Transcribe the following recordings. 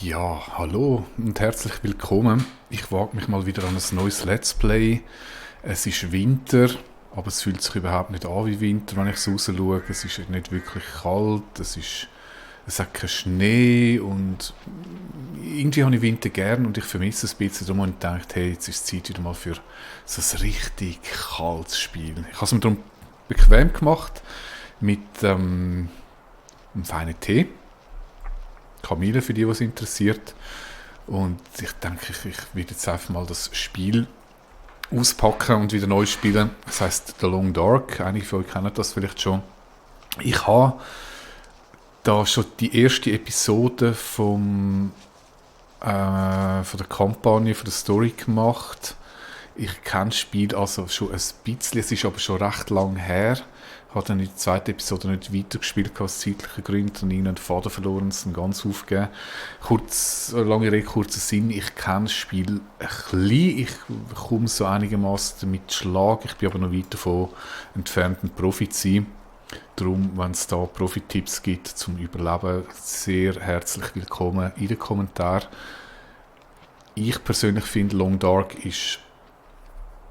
Ja, hallo und herzlich willkommen. Ich wage mich mal wieder an ein neues Let's Play. Es ist Winter, aber es fühlt sich überhaupt nicht an wie Winter, wenn ich so raus schaue. Es ist nicht wirklich kalt, es hat keinen Schnee und irgendwie habe ich Winter gern und ich vermisse es ein bisschen. Darum habe ich gedacht, hey, jetzt ist es Zeit wieder mal für so ein richtig kaltes Spiel. Ich habe es mir darum bequem gemacht mit einem feinen Tee. Kamille, für die, was interessiert. Und ich denke, ich werde jetzt einfach mal das Spiel auspacken und wieder neu spielen. Das heißt The Long Dark. Einige von euch kennen das vielleicht schon. Ich habe da schon die erste Episode von der Kampagne, von der Story gemacht. Ich kenne das Spiel also schon ein bisschen, es ist aber schon recht lang her. Ich habe dann in der zweiten Episode nicht weitergespielt, aus zeitlichen Gründen, und irgendeinen Faden verloren und es dann ganz aufgegeben. Lange Rede, kurzer Sinn, ich kenne das Spiel ein bisschen, ich komme so einigermaßen damit Schlag, ich bin aber noch weit davon entfernt, ein Profi zu sein. Darum, wenn es da Profi-Tipps gibt zum Überleben, sehr herzlich willkommen in den Kommentaren. Ich persönlich finde, Long Dark ist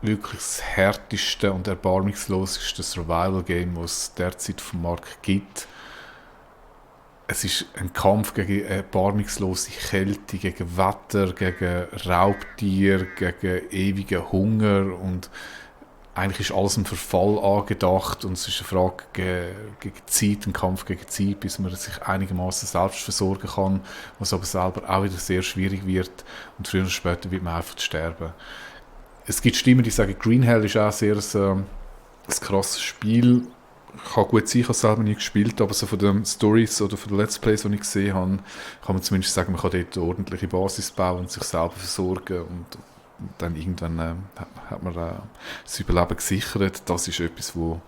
wirklich das härteste und erbarmungsloseste Survival-Game, das es derzeit vom Markt gibt. Es ist ein Kampf gegen erbarmungslose Kälte, gegen Wetter, gegen Raubtier, gegen ewigen Hunger und eigentlich ist alles ein Verfall angedacht und es ist eine Frage gegen Zeit, ein Kampf gegen Zeit, bis man sich einigermaßen selbst versorgen kann, was aber selber auch wieder sehr schwierig wird und früher oder später wird man einfach sterben. Es gibt Stimmen, die sagen, Green Hell ist auch sehr ein krasses Spiel. Kann gut sein, ich habe es selber nie gespielt, aber so von den Stories oder von den Let's Plays, die ich gesehen habe, kann man zumindest sagen, man kann dort eine ordentliche Basis bauen und sich selber versorgen und dann irgendwann hat man das Überleben gesichert. Das ist etwas, wo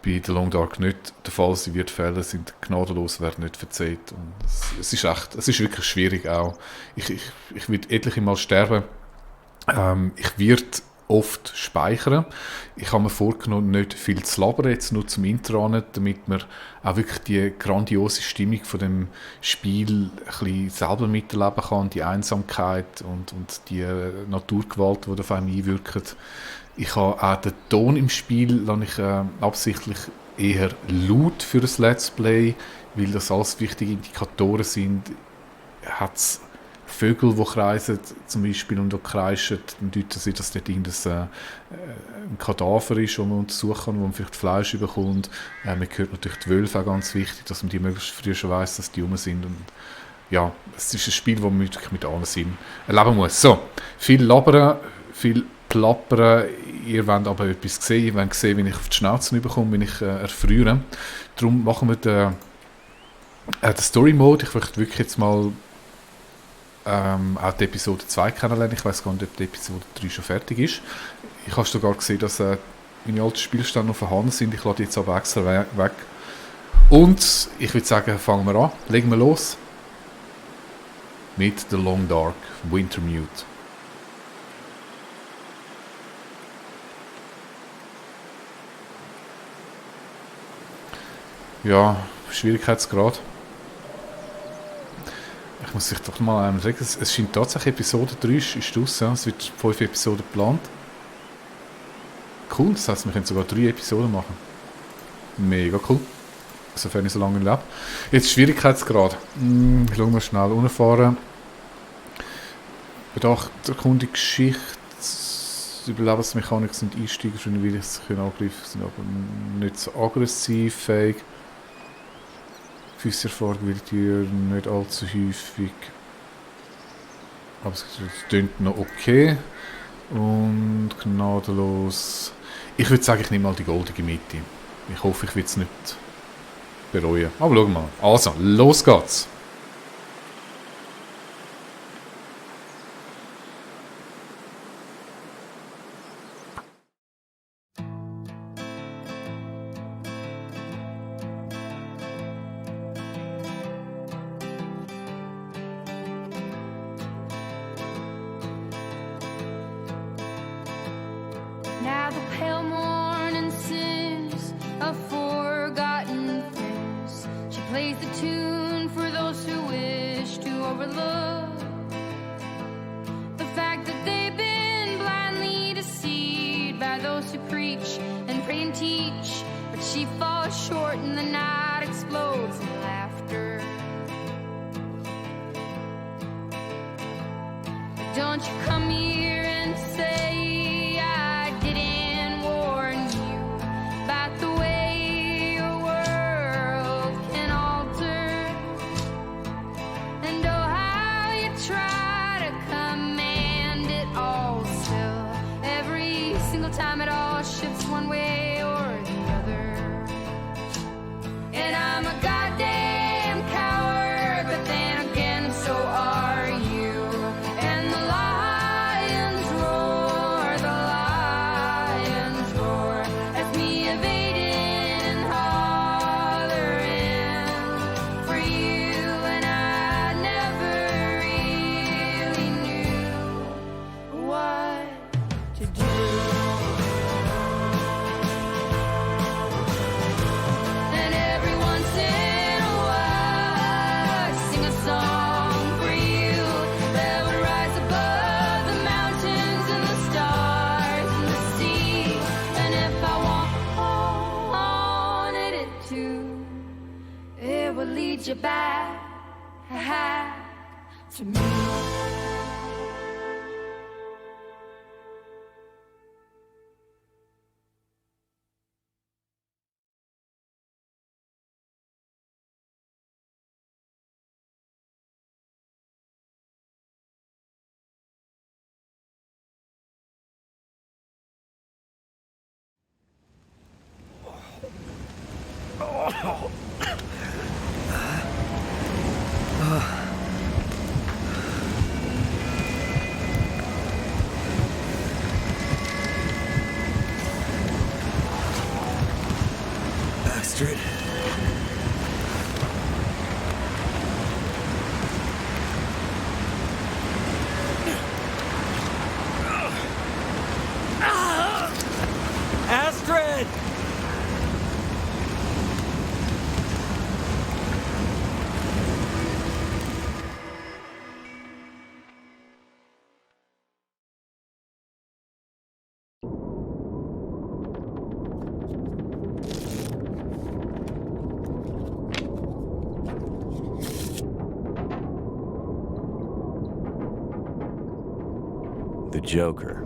bei The Long Dark nicht der Fall sein wird. Fälle sind gnadenlos, werden nicht verzeiht. Und es ist wirklich schwierig auch. Ich werde etliche Mal sterben. Ich werde oft speichern. Ich habe mir vorgenommen, nicht viel zu labern, jetzt nur zum Intro, damit man auch wirklich die grandiose Stimmung von dem Spiel ein bisschen selber miterleben kann, die Einsamkeit und die Naturgewalt, die auf einen einwirkt. Ich habe auch den Ton im Spiel absichtlich eher laut für das Let's Play, weil das alles wichtige Indikatoren sind. Hat's Vögel, die kreisen zum Beispiel und kreischen, dann deuten sie, dass dort ein Kadaver ist, den man untersuchen kann, wo man vielleicht Fleisch bekommt. Man hört natürlich die Wölfe, auch ganz wichtig, dass man die möglichst früh schon weiss, dass die rum sind. Und ja, es ist ein Spiel, das man wirklich mit allen Sinn erleben muss. So, viel labern, viel plappern. Ihr wollt aber etwas sehen. Ihr wollt sehen, wie ich auf die Schnauze bekomme, wenn ich erfriere. Darum machen wir den Story-Mode. Ich möchte wirklich jetzt mal auch die Episode 2 kennenlernen. Ich weiß gar nicht, ob die Episode 3 schon fertig ist. Ich habe sogar gesehen, dass meine alten Spielstände noch vorhanden sind. Ich lade jetzt aber extra weg. Und ich würde sagen, fangen wir an. Legen wir los mit The Long Dark Wintermute. Ja, Schwierigkeitsgrad. Ich muss sich doch mal sagen, es scheint tatsächlich Episode 3 ist raus, ja. Es wird 5 Episoden geplant. Cool, das heisst, wir können sogar 3 Episoden machen. Mega cool. Sofern ich so lange lebe. Jetzt Schwierigkeitsgrad. Schauen wir schnell. Unerfahren. Bedachterkundige Geschichte. Überlebensmechanik sind Einsteiger, schon will ich sie angreifen, sind aber nicht so aggressiv fähig. Erfahrung wird hier nicht allzu häufig. Aber es klingt noch okay. Und gnadenlos. Ich würde sagen, ich nehme mal die goldige Mitte. Ich hoffe, ich will es nicht bereuen. Aber schauen wir mal. Also, los geht's. Now the pale morning sings a forgotten face. She plays the tune for those who wish wish to overlook the fact that they've been blindly deceived by those who preach and pray and teach. But she falls short and the night explodes in laughter. Don't you come here and say I didn't warn you about the way your world can alter. And oh, how you try to command it all still. Every single time it all shifts one way or the other. And I'm a goddamn coward, but then again so are you. And the lions roar as me evading and hollering for you. And I never really knew what to do. And every once in a while, I sing a song for you that would rise above the mountains and the stars and the sea. And if I wanted it to, it would lead you back to me. Astrid. Astrid! The Joker.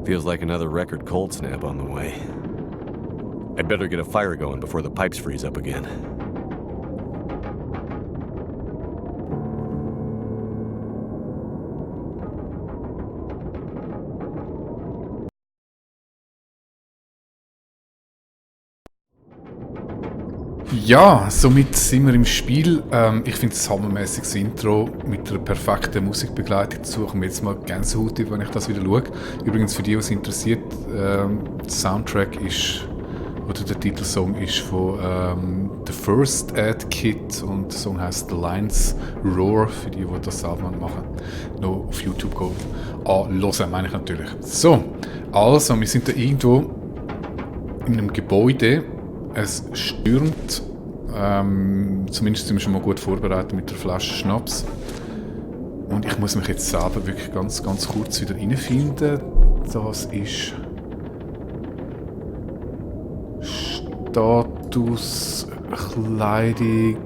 Feels like another record cold snap on the way. I'd better get a fire going before the pipes freeze up again. Ja, somit sind wir im Spiel. Ich finde es hammermäßiges Intro mit einer perfekten Musikbegleitung. Das suche mir jetzt mal Gänsehaut, wenn ich das wieder schaue. Übrigens, für die, was interessiert, der Soundtrack ist, oder der Titelsong ist von The First Aid Kit und der Song heißt The Lions Roar, für die das selber machen. Noch auf YouTube gehen. Hören, meine ich natürlich. So, also, wir sind da irgendwo in einem Gebäude. Es stürmt. Zumindest sind wir schon mal gut vorbereitet mit der Flasche Schnaps. Und ich muss mich jetzt selber wirklich ganz kurz wieder reinfinden. Das ist Status, Kleidung.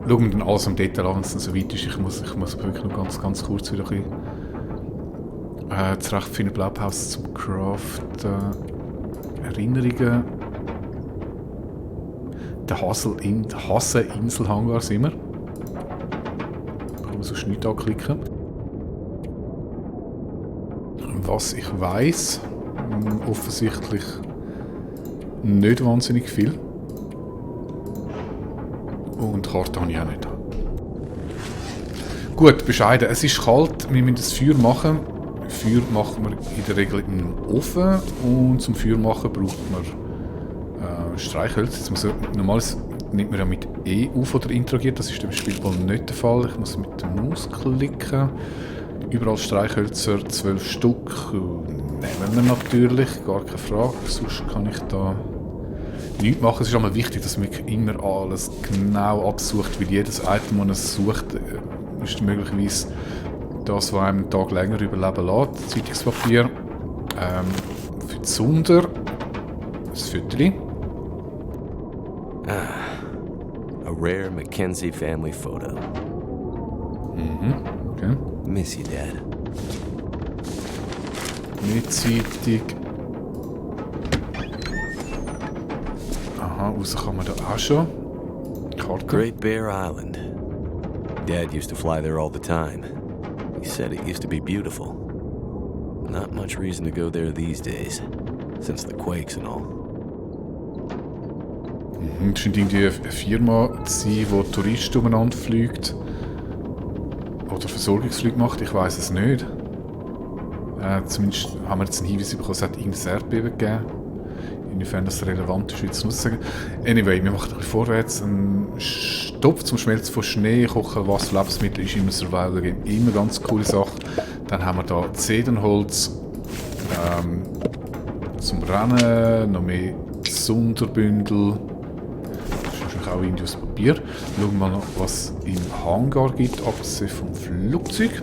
Schauen wir dann alles im Detail an, wenn es dann so weit ist. Ich muss wirklich noch ganz kurz wieder ein bisschen zurechtfinden. Blaupause zum Craften. Erinnerungen. Der Hasse-Insel-Hangar sind wir. Da kann man so Schnitt anklicken. Was ich weiss, offensichtlich nicht wahnsinnig viel. Und Karte habe ich auch nicht. Gut, bescheiden. Es ist kalt, wir müssen das Feuer machen. Feuer machen wir in der Regel im Ofen und zum Feuer machen braucht man Streichhölzer. Normalerweise nimmt man ja mit E auf oder interagiert, das ist im Spielball nicht der Fall. Ich muss mit der Maus klicken. Überall Streichhölzer, 12 Stück. Nehmen wir natürlich, gar keine Frage. Sonst kann ich da nichts machen. Es ist aber wichtig, dass man immer alles genau absucht, weil jedes Item, das man sucht, ist möglicherweise das, was einem einen Tag länger überleben lässt. Zeitungspapier. Für die Sunder das Viertel. A rare Mackenzie family photo. Okay. Miss you, Dad. Nicht Zeitung. Aha, raus kann man da auch schon. Karte. Great Bear Island. Dad used to fly there all the time. He said it used to be beautiful. Not much reason to go there these days, since the quakes and all. Das scheint irgendwie eine Firma zu sein, die Touristen umeinander fliegt. Oder Versorgungsflüge macht, ich weiß es nicht. Zumindest haben wir jetzt einen Hinweis bekommen, es hat irgendein Erdbeben gegeben. Inwiefern das relevant ist, würde ich nicht sagen. Anyway, wir machen ein bisschen vorwärts. Ein Stopp zum Schmelzen von Schnee, Kochen, Wasser, Lebensmittel ist immer Survival Game. Immer ganz coole Sache. Dann haben wir hier Zedernholz zum Rennen, noch mehr Sonderbündel. Das ist wahrscheinlich auch irgendwie aus Papier. Schauen wir mal noch, was im Hangar gibt, abgesehen vom Flugzeug.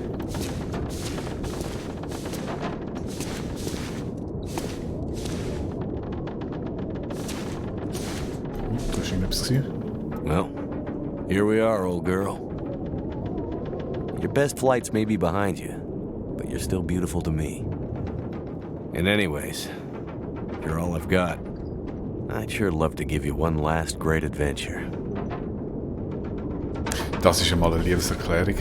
Da war irgendetwas. Well, here we are, old girl. Your best flights may be behind you, but you're still beautiful to me. And anyways, you're all I've got. I'd sure love to give you one last great adventure. Das ist einmal eine Liebeserklärung.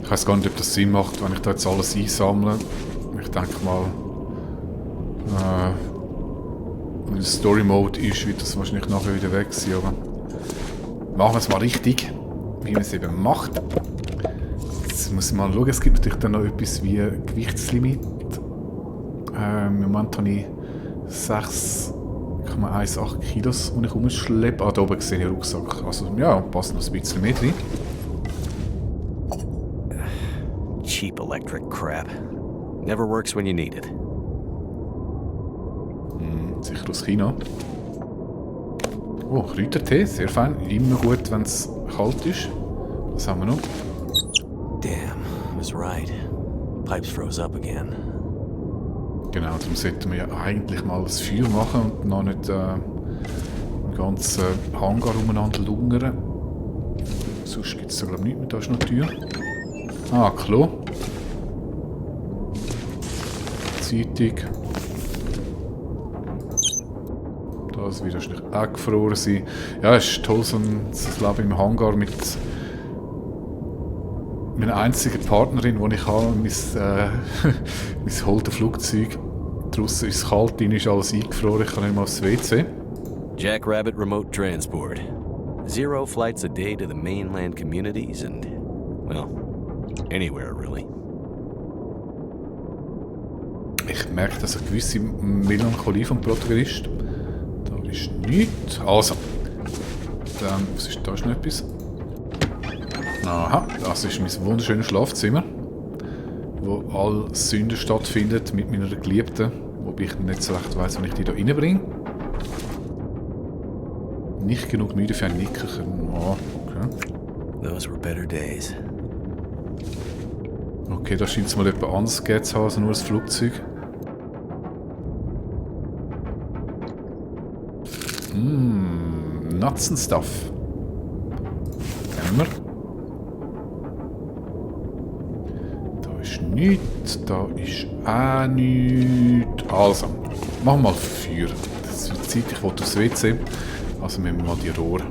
Ich weiß gar nicht, ob das Sinn macht, wenn ich da jetzt alles einsammle. Ich denke mal, wenn es Story Mode ist, wird das wahrscheinlich nachher wieder weg sein. Aber machen wir es mal richtig, wie man es eben macht. Jetzt muss ich mal schauen, es gibt natürlich dann noch etwas wie Gewichtslimit. Im Moment habe ich 6,18 Kilos, die ich rumschleppe. Ah, da oben sehe ich einen Rucksack. Also ja, passt noch ein bisschen mehr drin. Cheap electric crap. Never works when you need it. Sicher aus China. Oh, Kräutertee, sehr fein. Immer gut, wenn es kalt ist. Was haben wir noch? Damn, I was right. Pipes froze up again. Genau, darum sollten wir ja eigentlich mal ein Feuer machen und noch nicht den ganzen Hangar umeinander lungern. Sonst gibt es da glaube ich nichts mehr. Da ist noch die Tür. Ah, Klo. Zeitung. Das wird wahrscheinlich auch gefroren sein. Ja, es ist toll, so ein Leben im Hangar mit meiner einzigen Partnerin, die ich habe, mein holtes Flugzeug. Draussen ist es kalt, drin ist alles eingefroren, ich kann nicht mal aufs WC. Jackrabbit Remote Transport. 0 flights a day to the mainland communities and, well, anywhere really. Ich merke, dass eine gewisse Melancholie vom Protagonist. Da ist nichts. Also, dann, was ist da? Ist noch etwas? Aha, das ist mein wunderschönes Schlafzimmer, wo all Sünden stattfindet mit meiner Geliebten, wobei ich nicht so recht weiss, wenn ich die da reinbringe. Nicht genug müde für ein Nickerchen. Oh, okay. Those were better days. Okay, da scheint es mal etwas anderes gegeben zu haben als nur das Flugzeug. Nuts and Stuff. Nehmen wir. Da ist nichts, da ist auch nichts. Also, machen wir mal Feuer. Das wird Zeit, ich will aufs WC. Also nehmen wir mal die Rohre.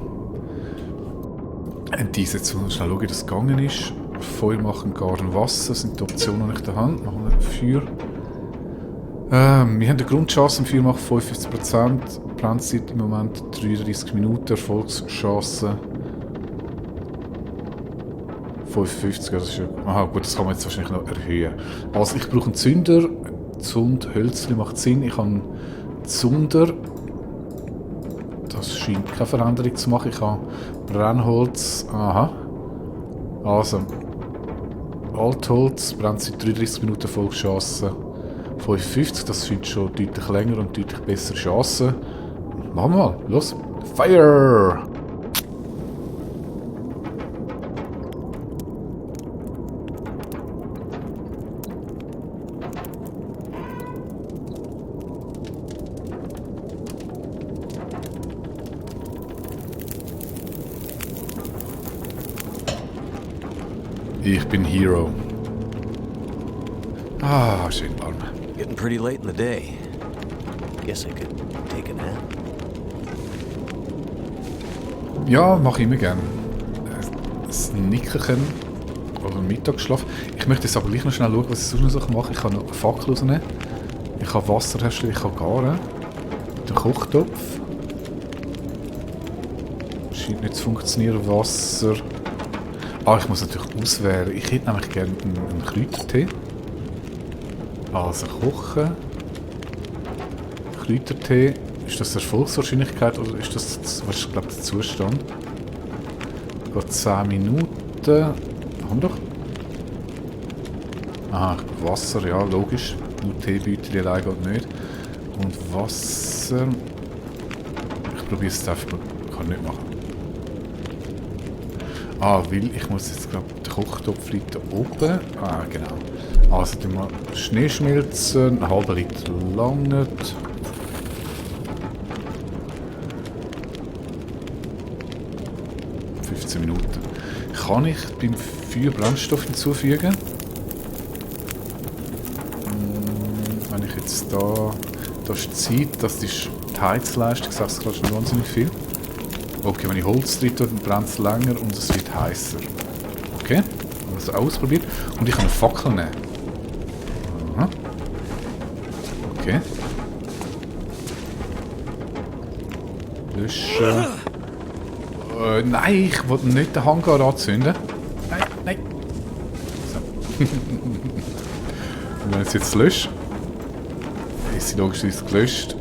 Und diese jetzt mal schnell schauen, wie das gegangen ist. Feuer machen, garen Wasser, das sind die Optionen, die ich da habe. Machen wir Feuer. Wir haben eine Grundchance am Feuer machen 55%. Brandzeit im Moment 33 Minuten, Erfolgschance 55, das ist ja... Aha, gut, das kann man jetzt wahrscheinlich noch erhöhen. Also ich brauche einen Zünder. Zündhölzchen macht Sinn. Ich habe Zunder. scheint keine Veränderung zu machen. Ich habe Brennholz. Aha. Also. Altholz brennt seit 33 Minuten voll geschossen. 55, das scheint schon deutlich länger und deutlich bessere Chancen. Machen wir mal. Los. Fire! Ich bin Hero. Ah, schön warm. Getting pretty late in the day. Guess I could take a nap. Ja, mache ich immer gerne. Ein Nickerchen oder einen Mittagsschlaf. Ich möchte jetzt aber gleich noch schnell schauen, was ich sonst noch machen kann. Ich kann noch eine Fackel rausnehmen. Ich kann Wasser herstellen, ich kann garen. Den Kochtopf. Scheint nicht zu funktionieren. Wasser. Ah, ich muss natürlich auswählen. Ich hätte nämlich gerne einen Kräutertee. Also kochen. Kräutertee. Ist das Erfolgswahrscheinlichkeit oder ist das, was ist, glaube ich, der Zustand? Geht 10 Minuten. Haben wir doch. Aha, Wasser, ja, logisch. Nur Teebeutel allein geht nicht. Und Wasser. Ich probiere es einfach. Kann nicht machen. Ah, weil ich muss jetzt, glaube ich, den Kochtopf liegt da oben. Ah, genau. Also, dann mal Schnee schmelzen. Ein halber Liter lang nicht. Minuten. Kann ich beim Feuer Brennstoff hinzufügen? Wenn ich jetzt da ist die Zeit, das ist die Heizleistung, 6 Grad ist wahnsinnig viel. Okay, wenn ich Holz drin tue, dann brennt es länger und es wird heißer. Okay, also ausprobiert. Und ich kann eine Fackel nehmen. Aha. Okay. Löschen. Nein, ich wollte nicht den Hangar anzünden. Nein, nein. So. Und wenn ich es jetzt lösche, ist sie logischerweise gelöscht.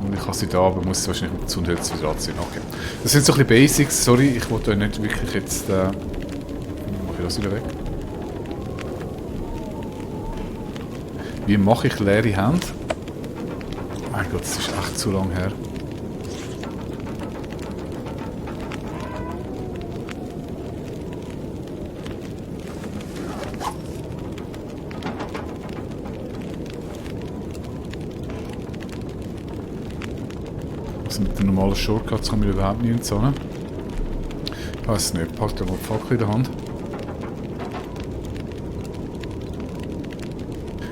Und ich habe sie da, aber muss sie wahrscheinlich mit Zündhölzer wieder anziehen. Okay. Das sind so ein bisschen Basics. Sorry, ich wollte euch nicht wirklich jetzt... mache ich das wieder weg. Wie mache ich leere Hände? Mein Gott, das ist echt zu lang her. Mit den normalen Shortcuts kommen wir überhaupt nicht ins Zahlen. Ich weiß nicht, packt er mal die Fackel in der Hand.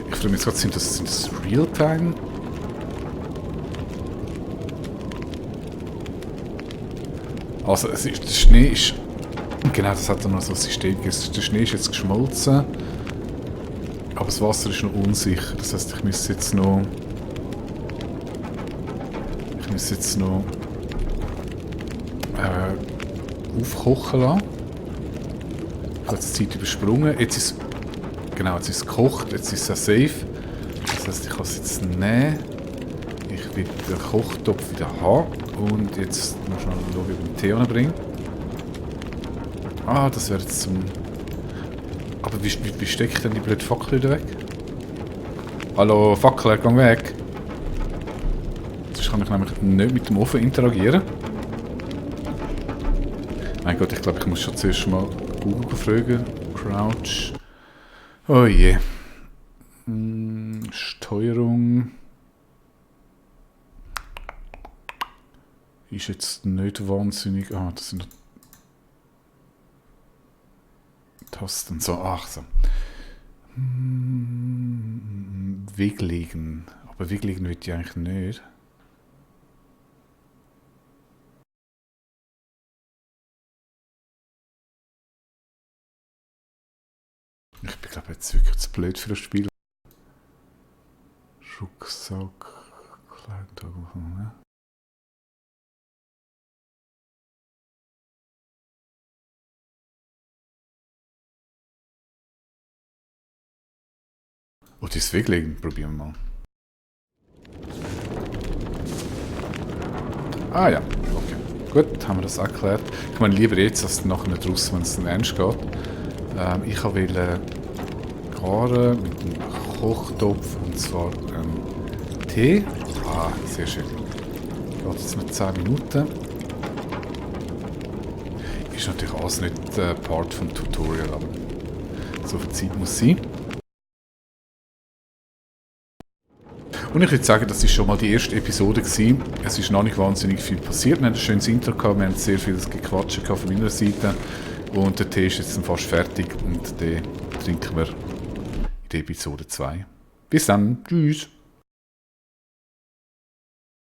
Ich frage mich jetzt gerade, sind das Realtime? Also der Schnee ist... Genau, das hat dann noch so ein System. Der Schnee ist jetzt geschmolzen. Aber das Wasser ist noch unsicher. Das heisst, ich müsste jetzt noch aufkochen lassen. Ich habe jetzt die Zeit übersprungen. Jetzt ist es gekocht, jetzt ist es safe. Das heisst, ich kann es jetzt nehmen. Ich will den Kochtopf wieder haben. Und jetzt muss ich mal schauen, ob ich den Tee anbringe. Ah, das wäre jetzt zum... Aber wie stecke ich denn die blöde Fackel wieder weg? Hallo, Fackel, komm weg! Kann ich nämlich nicht mit dem Ofen interagieren. Mein Gott, ich glaube, ich muss schon zuerst mal Google fragen. Crouch. Oh je. Steuerung. Ist jetzt nicht wahnsinnig... Ah, das sind Tasten. So, ach so. Weglegen. Aber weglegen will ich eigentlich nicht. Ich bin glaube jetzt wirklich zu blöd für das Spiel. Rucksack, Kleidung, ne? Oh, das weglegen, probieren wir mal. Ah ja, okay. Gut, haben wir das erklärt. Ich meine, lieber jetzt als nachher nicht raus, wenn es dann ernst geht. Ich wollte garen mit einem Kochtopf und zwar Tee. Ah, sehr schön. Geht jetzt noch 10 Minuten. Ist natürlich alles nicht Part vom Tutorial, aber so viel Zeit muss sein. Und ich würde sagen, das war schon mal die erste Episode gewesen. Es ist noch nicht wahnsinnig viel passiert. Wir haben ein schönes Intro gehabt, wir haben sehr viel Gequatsche von meiner Seite. Und der Tee ist jetzt fast fertig und den trinken wir in der Episode 2. Bis dann, tschüss!